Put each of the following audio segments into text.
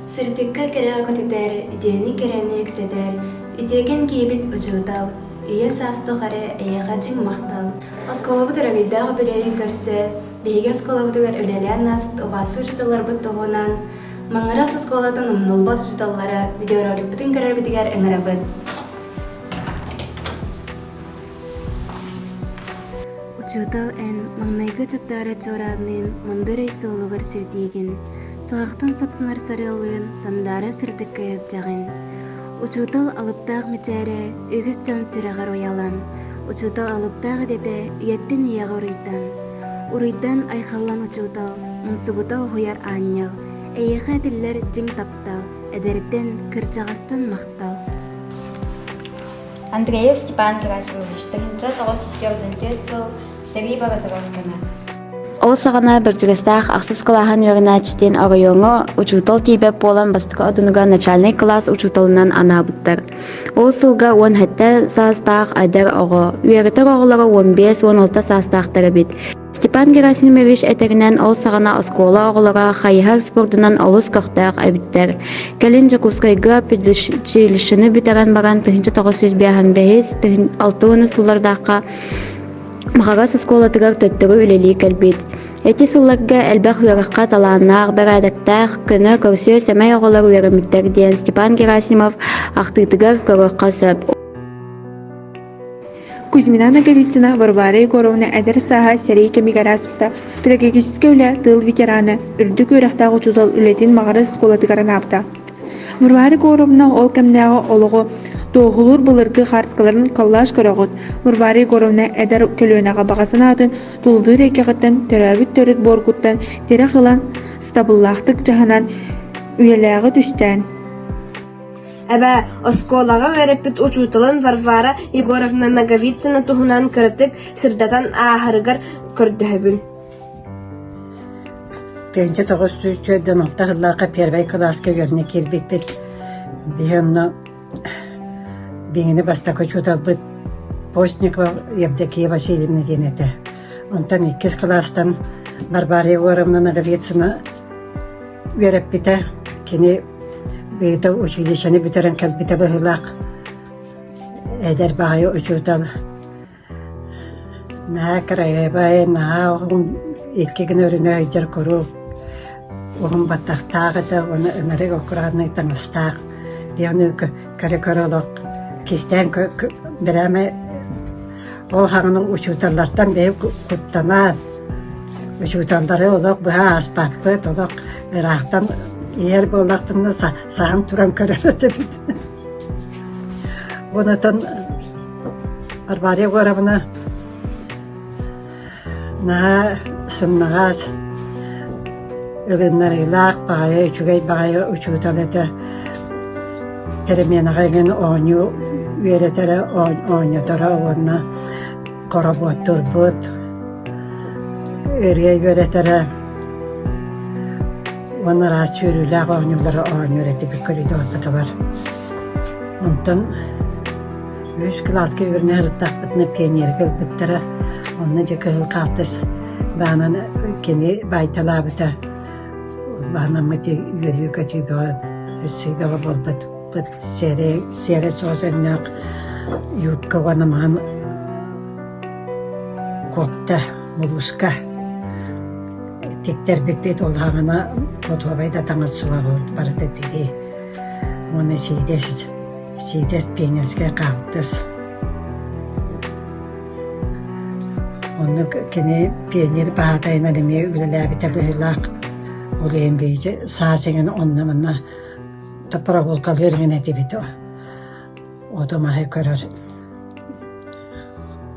Сырдыкка кэрэҕэ көтүтэр, үтүөнү кэрэни үксэтэр, үтүөкэн киһибит учуутал, үйэ саас тухары эйиэхэ дьиҥ махтал. Оскуолабыт өрөгөйдөөх үбүлүөйүн көрсө, биһиги оскуолабытыгар үлэлээн ааспыт убаастыыр учууталларбыт туһунан Маҥырас оскуолатын умнуллубат учууталлара видеороликпытын көрөргүтүгэр ыҥырабыт. Учуутал эн маҥнайгы чугдаара чуораанныын мындыр өй суолугар сирдиигин, саҕахтан сапсынар сарыаллыын сандаара сырдыкка илдьэҕин. Учуутал алыптаах мичээрэ үгүс дьон сүрэҕэр уйалан, учуутал алыптаах идэтэ үйэттэн үйэҕэ уруйдан. Уруйдан айхаллан учуутал, умсугута уһуйар аанньал, эйиэхэ этиллэр дьиҥ таптал, эдэртэн, кырдьаҕастан махтал. Андреев Степан Герасимович, 1994 сыл сэрии бара турар кэмэ. Ол саҕана Бэрдьигэстээх ахсыс кылааһын үөрэнээччитин оройуоҥҥа учуутал тиийбэт буолан бастакы одунуга начальнай кылаас учууталынан анаабыттар. Ол сылга 17 саастаах эдэр оҕо, үөрэтэр оҕолоро 15-16 саастаахтар эбит. Степан Герасимович этэринэн, ол саҕана оскуола оҕолоро хайыһар спордунан олус көхтөөх эбиттэр. Кэлин Дьокуускайга педучилищены бүтэрэн баран 1955 60 сыллардаахха Маҕарас оскуолатыгар төттөрү үлэлии кэлбит. Ити сылларга элбэх үөрэххэ талааннаах, бэрээдэктээх, көнө, көрсүө, сэмэй оҕолор үөрэммиттэр диэн Степан Герасимов ахтыытыгар көрүөххэ сөп. Кузьмина Ноговицына Варвара Егоровна эдэр сааһа сэрии кэмигэр ааспыта, педагогическай үлэ тыыл ветерана, үрдүк үөрэхтээх учуутал үлэтин Маҕарас оскуолатыгар анаабыта. Варвара Егоровна ол кэмнээҕи олоҕу туоһулуур былыргы хаартыскаларын коллаж көрөҕүт. Варвара Егоровна эдэр көлүөнэҕэ баҕа санаатын тулалыыр эйгэҕиттэн, төрөөбүт төрүт буоргуттан тирэх ылан, сатабыллаахтык дьаһанан, үйэлээҕи түстээн Эбээ, оскуолаҕа үөрэппит учууталын Варвара Егоровна Ноговицына туһунан кыратык сырдатан ааһарыгар көрдөһөбүн. 1946 сыллаахха первай кылааска үөрэнэ киирбиппит. Биһи онно биһигини бастакы учууталбыт Постникова Евдокия Васильевна диэн этэ. Онтон иккис кылаастан Варвара Егоровна Ноговицына үөрэппитэ. Кини бэйэтэ училищены бүтэрэн кэлбитэ быһыылаах. Эдэр баҕайы учуутал Наһаа кыраһыабай, наһаа уһун икки гына өрүнэ сылдьар куруук уһун баттахтаах этэ уонна ынырык аккуратнай таҥастаах. Дианы көрө-көрө олох кистээн бэрээмэ ол хаҥаны учууталлартан бэйэ куттанан учууталлары олох быһа ааспаппыт, олох ыраахтан иһэр буоллахтарына саһан туран көрөр этибит. Онтон Варвара Егоровна наһаа сымнаҕас, ылыннарыылаах баҕайы, үчүгэй баҕайы учуутал этэ. Переменаҕа игин оонньуу үөрэтэрэ, оонньоторо уонна хоробуоттурбут, ырыа үөрэтэрэ уонна араас үөрүүлээх оонньуулары оонньуур этибит коридорбутугар. Онтон үһүс кылааска үөрэнэ сырыттахпытына пионерга ылбыттара. Онно дьэ кыһыл хаартыс баанан кини баайталаабыта. Баанаммыт үөрүү-көтүү бөҕө, өссө бөҕө буолбут. Сиэрэй, сиэрэ суох өҥнөөх юбка уонна маҥан куопта, булууска тиктэрбиппит ол хаҕына хотуобай да таҥас суоҕа барыта тигии уонна сиидэс сиидэс пионерскай хаалтыс оннук кини пионер баһаатайынан эмиэ үлэлээбитэ быһыылаах ол иһин биһиги саас иҥин онно-манна прогулкалыыр иҥин этибит оту-маһы көрөр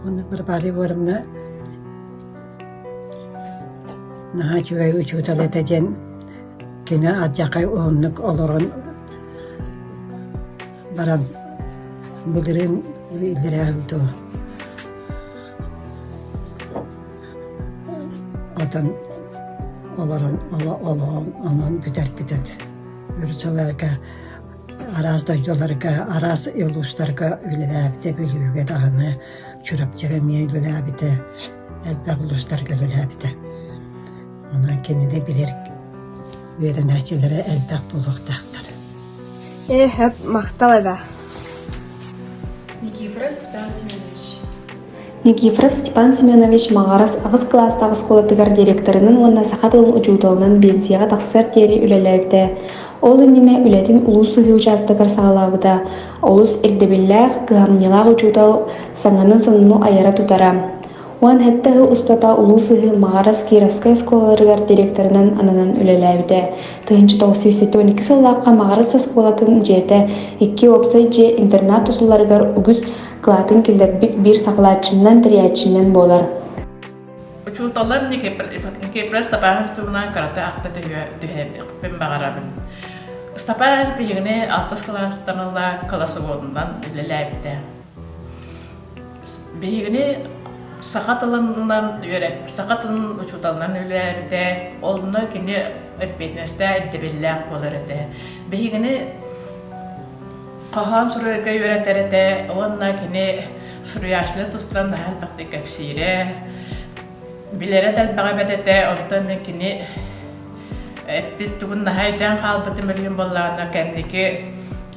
Онно Варвара Егоровна наһаа үчүгэй учуутал этэ диэн кини алдьархай уһуннук олорон баран былырыын иллэрээ дуу отон олорон олоҕун онон бүтэрбит этэ. Өр сылларга араас дойдуларга, араас улуустарга үлэлээбитэ, Бүлүүгэ даҕаны, Чурапчыга эмиэ үлэлээбитэ, элбэх улуустарга үлэлээбитэ. Онон кинини билэр. үөрэнээччилэрэ элбэх буолуохтаахтар. Ээ, сөп, махтал эбээ. Никифоров Степан Семенович. Никифоров Степан Семенович Маҕарас аҕыс кылаастаах оскуолатыгар директорынан уонна саха тылын учууталынан биэнсийэҕэ тахсыар диэри үлэлээбитэ. Ол иннинэ үлэтин улуус сыһыы учаастагар саҕалаабыта. Олус ирдэбиллээх, кыһамньылаах учуутал саҥаны-сонуну айара-тутара. 17 сыл устата Улуу Сыһыы Маҕарас Кировскай оскуолаларыгар директорынан ананан үлэлээбитэ. 1972 сыллаахха Маҕарас оскуолатын дьиэтэ икки уопсай дьиэ интернат тутулларыгар үгүс кылаатын киллэрбит биир саҕалааччыннан, тэрийээччинэн буолар. Учууталлар Никифоров Степанович туһунан кырата ахта түһэбиппин баҕарабын. Степанович биһигини алтыс кылаастан ыла классоводунан үлэлээбитэ. Биһигини саха тылынан үөрэп, саха тылын учууталынан үлэлээбитэ, онно кини эппиэтинэстээх, ирдэбиллээх буолар этэ. Биһигини хоһоон суруйарга үөрэтэр этэ уонна кини суруйааччылар тустарынан наһаа элбэхтик кэпсиирэ, билэрэ да элбэҕэ бэрт этэ, онтон кини эппит тугун наһаа өйдөөн хаалбытым билигин буоллаҕына кэнники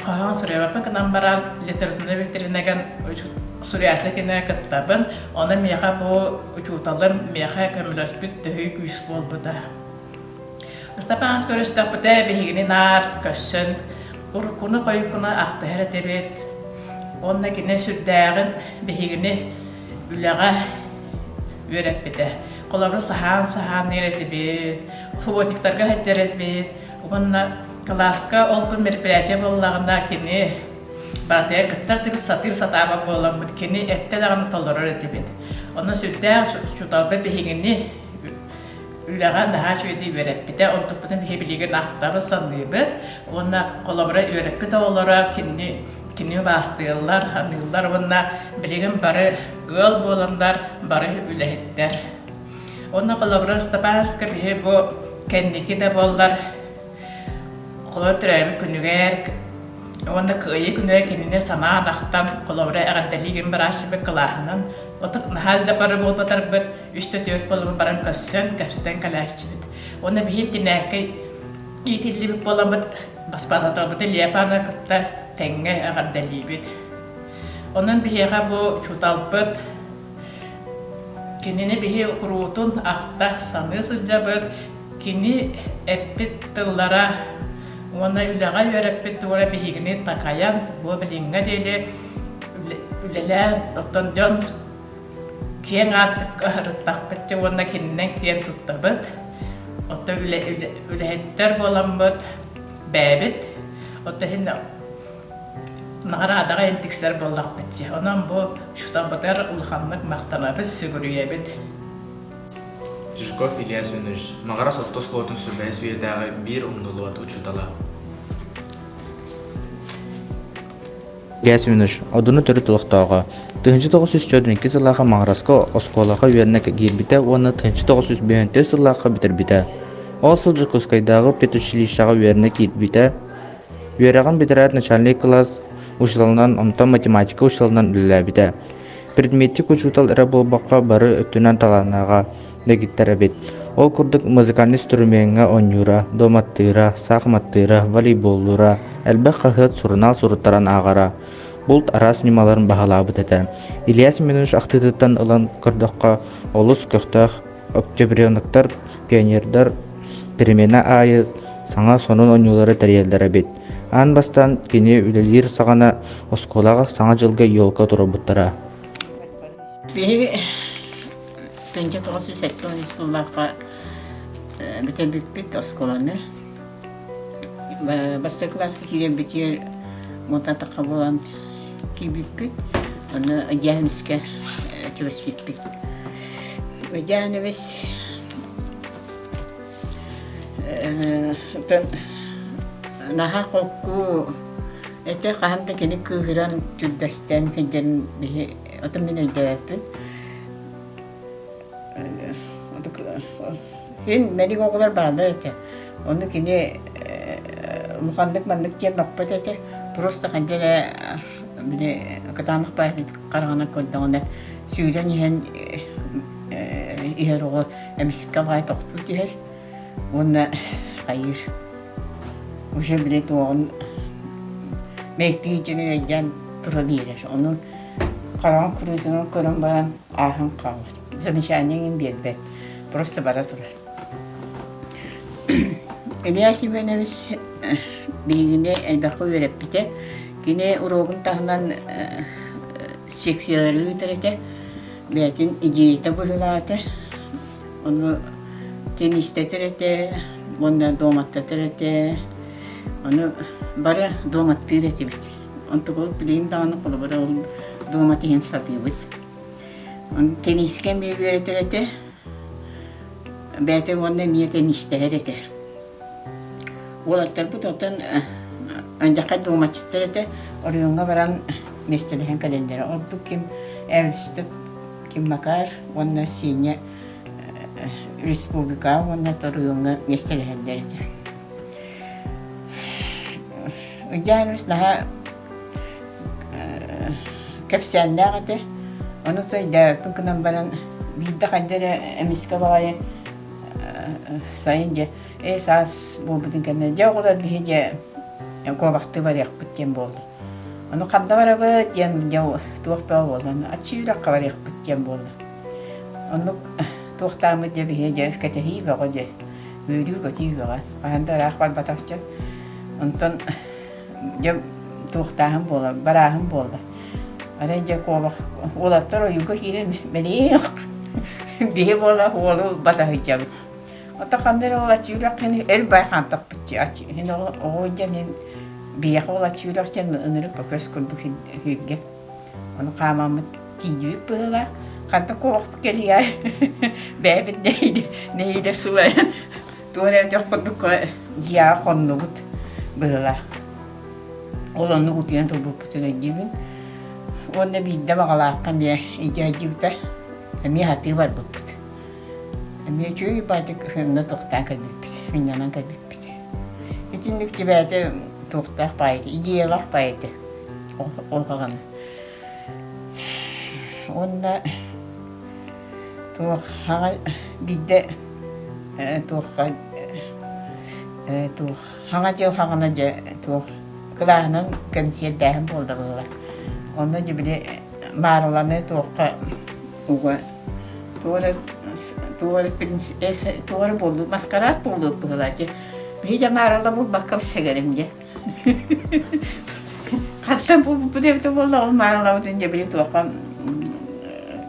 хоһоон суруйбаппын гынан баран литературнай викторинаган суруйааччы кинэ кыттабын ону миэхэ бу учууталым миэхэ көмөлөспүт төһүү күүс буолбута Ыстапаан көрүстэхпитэ биһигини наар көрсөн уруккуну-хойуккуну ахтыһар этибит уонна кини сүрдээҕин биһигини үлэҕэ үөрэппитэ. Холобур, саһаан-саһаан этибит, субботниктарга сылдьар этибит уонна кылааска ол-бу мероприятие буоллаҕына кини барытыгар кыттар этибит, сатыыр сатаабат буоламмыт кини эттэ даҕаны толорор этибит. Онно сүрдээх учууталбыт биһигини үлэҕэ наһаа үчүгэйдик үөрэппитэ. Онтукпутун биһи билигин ахтабыт, саныыбыт. Уонна холобура үөрэппит оҕолоро кинини кини убаастыыллар, аныыллар уонна билигин бары ыал буоланнар бары үлэһиттэр. Уонна холобура Степановска биһи бу кэнники да буоллар холобура төрөөбүт күнүгэр уонна Кыайыы күнүгэр кинини санаан ахтан холобура эҕэрдэлиигин барааччыбыт кылааһынан отут наһаа да бары буолбатарбыт үс да түөрт буолан баран көрсөн, кэпсэтэн кэлээччибит. Уонна биһи тинээккэ иитиллибит буоламмыт баспаататарбыт Лепаны кытта тэҥҥэ эҕэрдэлиибит. Онон биһиэхэ бу учууталбыт кинини биһи куруутун ахта саныы сылдьабыт. Кини эппит тыллара уонна үлэҕэ үөрэппит туора биһигини такайан бу билиҥҥэ диэри үлэлээн оттон дьон киэҥ аартыкка ыһырыттахпыт уонна кининэн киэн туттабыт. Оттон үлэһиттэр буоламмыт бэйэбит. Оттон иһин наҕараадаҕа иһин тиксэр буоллахпыт дии. Онон бу учууталбытыгар улаханнык махтанабыт, сүгүрүйэбит. Жирков Илья Семенович, Маҕарас орто оскуолатын сүбэһис үйэтээҕи биир умнуллубат учуутала. Илья Семенович, Одуну төрүт олохтооҕо. 1942 сыллаахха Маҕараска оскуолаҕа үөрэнэ киирбитэ уонна 1954 сыллаахха бүтэрбитэ. Ол сыл Дьокуускайдааҕы педучилищеҕа үөрэнэ киирбитэ. Үөрэҕин бүтэрээт начальнай кылаас учууталынан, онтон математика учууталынан үлэлээбитэ. Предметтик учуутал эрэ буолбакка бары өттүнэн талааннааҕа дэгиттэр эбит. Ол курдук музыкальнай инструмеҥҥа оонньуура, дуоматтыыра, саахыматтыыра, волейболлуура, элбэх хаһыат, сурунаал суруттаран ааҕара, булт араас ньымаларын баһылаабыт этэ. Илья Семенович ахтыытыттан ылан көрдөххө, олус көхтөөх октябреноктар, пионердар перемена аайы саҥа сонун оонньуулары тэрийэллэр эбит. Аан бастаан кини үлэлиир саҕана оскуолаҕа Саҥа дьылга елка туруорбуттара. Биһиги 1973 сыллаахха бүтэрбиппит оскуоланы. Бастакы кылааска киирэрбитигэр муотатахха буолан киирбиппит. Онно Дьээнискэ түбэспиппит. Дьээнибис наһаа холку этэ хаһан да кини кыыһыран түрдэстэн сылдьарын биһи отон мин өйдөөбөппүн. Һин мэник оҕолор бааллар этэ. Ону кини улаханнык маннык диэн баппат этэ. Просто ханна эрэ били кытаанах баайы хараҕынан көрдөҕүнэ сүүрэн иһэн иһэр оҕо эмискэ баай тохтуу түһэр. Уонна хайыыр. Уже били туоҕун мэйиктии дьону өйдөөн тура биэрэр. Ону хараҕын кырыытынан көрөн баран ааһан хаалар. Замечание иҥин биэрбэт. Просто бара турар. Илья Семенович биһигини элбэххэ үөрэппитэ. Кини уруогун таһынан секциялары ыытар этэ. Бэйэтин идеята быһыылаах этэ. Ону теннистэтэр этэ уонна дуоматтатар этэ. Ону бары дуоматтыыр этибит. Онтукабыт билигин даҕаны холобура ол дуомат иһин сатыыбыт. Ону теннискэ эмиэ үөрэтэр этэ. Бэйэтэ уонна эмиэ теннистэһэр этэ. Уолаттарбыт оттон андьакка дуоматчыттар этэ. Оройуоҥҥа баран миэстэлэһэн кэлэллэрэ. Ордук ким Эвристов Ким Макар уонна Сеня республикаҕа уонна оройуоҥҥа миэстэлэһэллэр этэ. Ыдьааныбыс наһаа кэпсээннээх этэ. Ону то өйдөөбөппүн гынан баран биирдэ хайда эрэ эмискэ баҕайы сайын дьэ ээ саас буолбутун кэннэ дьэ оҕолор биһи дьэ куобахтыы барыахпыт диэн буолла. Ону ханна барабыт диэн дьэ туох бөҕө буолла. Аччыы үрэххэ барыахпыт диэн буолла. Оннук туохтааммыт дьэ биһи дьэ кэтэһии бөҕө дьэ үөрүү-көтүү бөҕө. Хаһан да ыраах барбатах дьон. Онтон дьэ туохтааһын буола, барааһын буолла. Арай дьэ куобах уолаттар ойууга киирэн бэлиэх биһи буола уолу батаһыйдьабыт. Ото ханна эрэ ол аччыырах кини эл бай хаантахпыт дии. Оҕо дьэн биһиэхэ ол аччыырах дьэн ынырык көс курдук иһиргэ. Ону хаамаммыт тиийдибит быһыылаах. Ханта куобахпыт кэлиэ бэйэбит нэһиилэ сылайан туох эрэ өтөх курдук дьиэҕэ хоннубут быһыылаах. Ол оннук утуйан турбуппутун өйдүүбүн. Уонна биирдэ баҕалаахха эмиэ идьээдьибитэ. Эмиэ сатыы барбыппыт. Эмиэ үчүгэй баайдык онно тохтоон кэлбиппит, сынньанан кэлбиппит. Итинник тибээтэ туохтаах баайыта, идеялаах баайыта ол хаҕана. Уонна туох хаҥа биирдэ туохха туох хаҥа дьыл хаҕана дьэ туох кылааһынан кэнсиэрдээһин буолла быһыылаах. Онно дьэ били маарыланы туохха уга туох эрэ туох эрэ принцесса туох эрэ буоллу маскарад буолуох быһыылаах дьэ биһи дьэ маарыла булбакка сэгэрим дьэ хантан булбуппут эбитэ буолла ол маарылабытын дьэ били туохха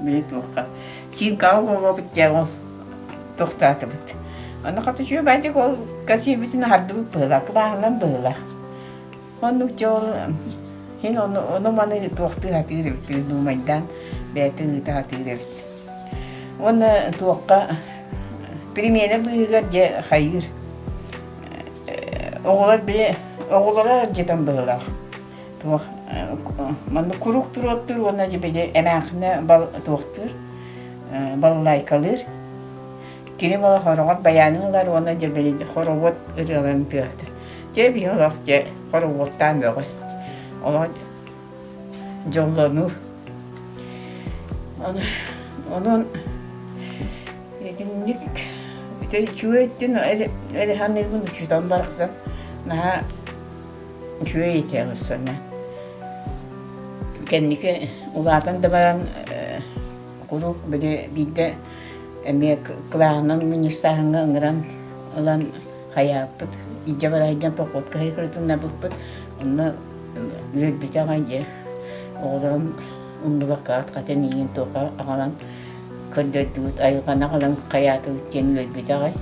били туохха сиинкаҕа буолуобут дьэ ол тохтоотубут ону хата үчүгэй ол косиэбитин аһардыбыт быһыылаах кылааһынан быһыылаах Оннук дьэ ол иһин ону, ону-маны туохтуу сатыыр эбит, дуумайдаан бэйэтэ ыыта сатыыр эбит. Уонна туохха перемена быыһыгар дьэ хайыыр оҕолор били оҕолоро ардьытан быһыылаах туох манна куруук туруоттуур уонна дьэ били эмээххинэ бал туохтуур балалайкалыыр кини буола хороҕор байаанын ылар уонна дьэ били хоровод ырыаларын тыаһатар Дьэ биһи олох дьэ хоругуоттаан бөҕө. Олох дьоллонуу. Онон итинник ити үчүгэй өттүн эрэ саныыбын учууталым барахсан наһаа үчүгэй этэ оҕуссана. Кэнники улаатан да баран куруук били биирдэ эмиэ кылааһынан министааһыҥҥа ыҥыран ылан хайааппыт, илдьэ бара сылдьан походка сырытыннарбыппыт. Онно үөрбүтэ аҕай дьэ. Оҕолорум умнубакка хата миигин туохха аҕалан көрдөрдүгүт, айылҕаны аҕалан хайаатыгыт диэн үөрбүтэ аҕай.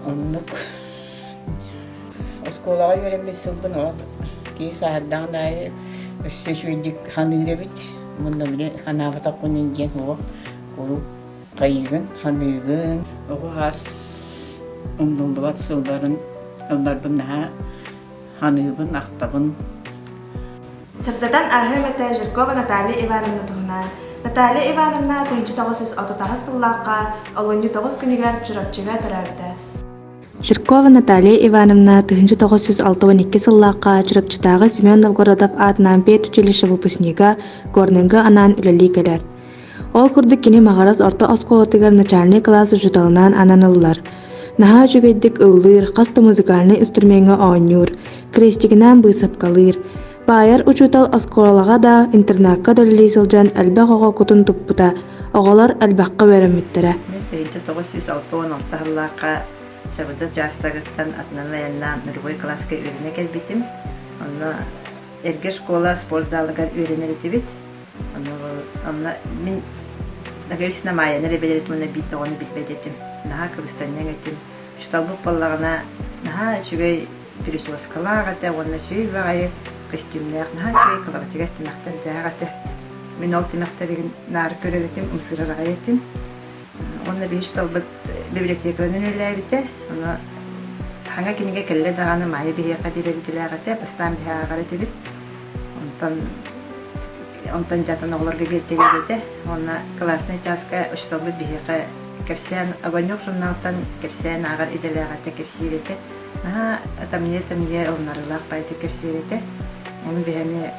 Оннук оскуолаҕа үөрэммит сылбын олох киһи сааһырдаҕын аайы өссө үчүгэйдик саныыр эбит. Уонна били санаабатахпын диэн суох куруук Хайыыгын, ханыыгын. Оҕо аас умнуллубат сылларын ылларбын наһаа ханыыбын, ахтабын. Сырдатан ааһыам этэ Жиркова Наталья Ивановна туһунан. Наталья Ивановна 1938 сыллаахха олунньу 9 күнүгэр Чурапчыга төрөөбүтэ. Жиркова Наталья Ивановна 1962 сыллаахха Чурапчытааҕы Семен Новгородов аатынан педучилище выпускнига Горнайга анаан үлэлии кэлэр. Ол курдук кини Маҕарас орто оскуолатыгар начальнай кылаас учууталынан ананыллар. Наһаа үчүгэйдик ыллыыр, хас да музыкальнай инструмеҥҥа оонньуур, крестигинэн быысапкалыыр. Баайар учуутал оскуолаҕа да, интернакка да үлэлии сылдьан элбэх оҕо кутун туппута, оҕолор элбэххэ үөрэммиттэрэ. Мин 1966 сыллаахха Чабыда учаастагыттан атынан айаннаан нулевой кылааска үөрэнэ кэлбитим. Онно эргэ школа спортзалыгар үөрэнэр этибит. Онно, онно мин Наговицына Маайаны эрэ билэр этим уонна биир да оҕону билбэт этим. Наһаа кыбыстанньаҥ этим. Учууталбыт буоллаҕына наһаа үчүгэй прическалаах этэ уонна үчүгэй баҕайы көстүүмнээх, наһаа үчүгэй кылабачыгас тимэхтэрдээх этэ. Мин ол тимэхтэрин наар көрөр этим, ымсыырар аҕай этим. Уонна биһи учууталбыт библиотеканан үлэлээбитэ. Ону хаҥа кинигэ кэллэ даҕаны Маайа биһиэхэ биэрэр идэлээх этэ. Бастаан биһи ааҕар этибит. Онтон онтон дьатан оҕолорго биэртэлиир этэ. Уонна класснай чааска учууталбыт биһиэхэ кэпсээн Огонек журналтан кэпсээн ааҕар идэлээх этэ, кэпсиир этэ. Наһаа ытамньыйа-ытамньыйа ылынарыылаах баайдык кэпсиир этэ. Ону биһи эмиэ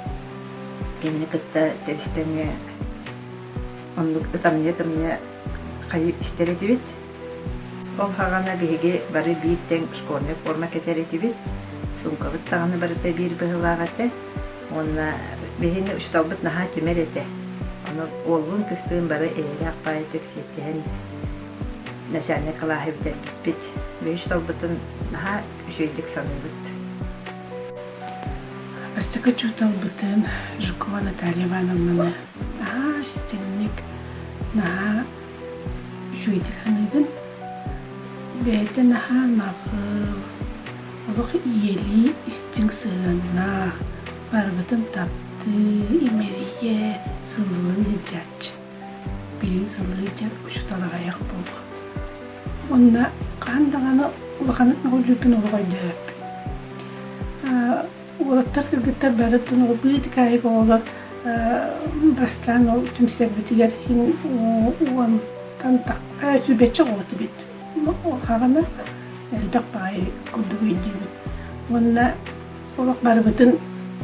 кинини кытта тэбистэҥҥэ оннук ытамньыйа-ытамньыйа хайыы истэр этибит. Ол саҕана биһиги бары биир тэҥ школьнай форма кэтэр этибит. Суумкабыт даҕаны барыта биир быһыылаах этэ. Уонна биһини учууталбыт наһаа түмэр этэ. Ону уоллуун кыстыын бары эйэлээх баайытык сиэттиһэн начальнай кылааһы бүтэрбиппит. Биһи учууталбытын наһаа үчүгэйдик саныыбыт. Бастакы учууталбытын Жукова Наталья Ивановнаны наһаа истиҥник, наһаа үчүгэйдик саныыбын. Бэйэтэ наһаа наҕыл, олох ийэлии истиҥ сыһыаннаах, барыбытын таптыы, имэрийэ, сыллыы сылдьааччы. Билигин сыллыы сылдьар учуутал аҕыйах буолуо. Уонна хаһан даҕаны улаханнык мөҕүллүүрбүн олох өйдөөбөппүн. Уолаттар, кыргыттар бары быытыкаайык оҕолор бастаан ол түмсэрбитигэр иһин уонтан сүүрбэччэ оҕо этибит. Ол хаҕана элбэх баҕайы курдук өйдүүбүн. Уонна олох барыбытын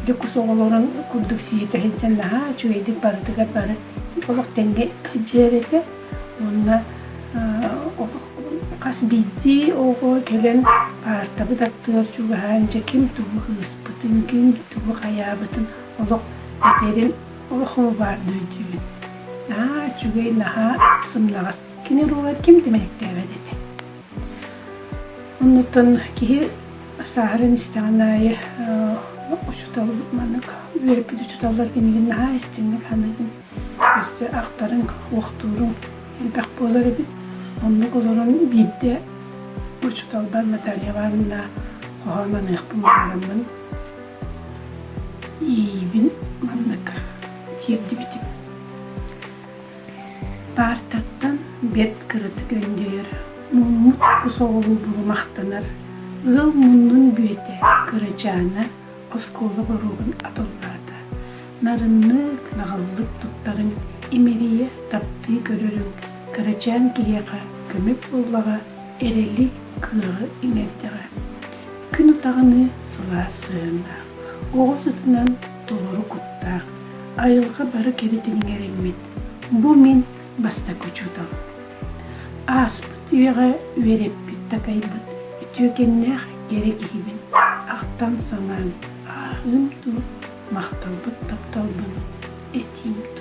дьокус оҕолорун курдук сиэтэ сылдьан наһаа үчүгэйдик барытыгар бары олох тэҥҥэ сылдьар этэ. Уонна олох хас биирдии оҕо кэлэн паартабыт аттыгар чугаһаан дьэ ким тугу ыыспытын, ким тугу хайаабытын олох этэрин олох баарда өйдүүбүн. Наһаа үчүгэй, наһаа сымнаҕас. Кини уруулар ким да мэниктээбэт этэ. Оннуттан киһи сааһыран истэҕин аайы учуутал маннык үөрэппит учууталлар кинигин наһаа истиҥник саныыгын. Өссө ахтарыҥ, уохтууруҥ элбэх буолар эбит. Оннук олорон биирдэ учууталбар Наталья Ивановна хоһоон аныахпын баҕараммын иэйиибин маннык тиэрдибитим. Паартаттан бэрт кыратык өндөйөр, муммут кус оҕолуу булумахтанар, ыал муннун бүөтэ кырачаана оскуола боруогун атыллаата. Нарыннык, наҕыллык туттарыҥ, имэрийэ, таптыы көрөрүҥ кырачаан киһиэхэ көмө буоллаҕа, эрэли, кыаҕы иҥэрдэҕэ. Күн утаҕыныы сылаас сыһыаннаах, оҕо сытынан толору куттаах, айылҕа бары кэрэтин иҥэриммит бу мин бастакы учууталым. Ааспыт үйэҕэ үөрэппит-такайбыт үтүөкэннээх кэрэ киһибин ахтан-санаан ааһыым дуу, махталбыт тапталбын этиим дуу.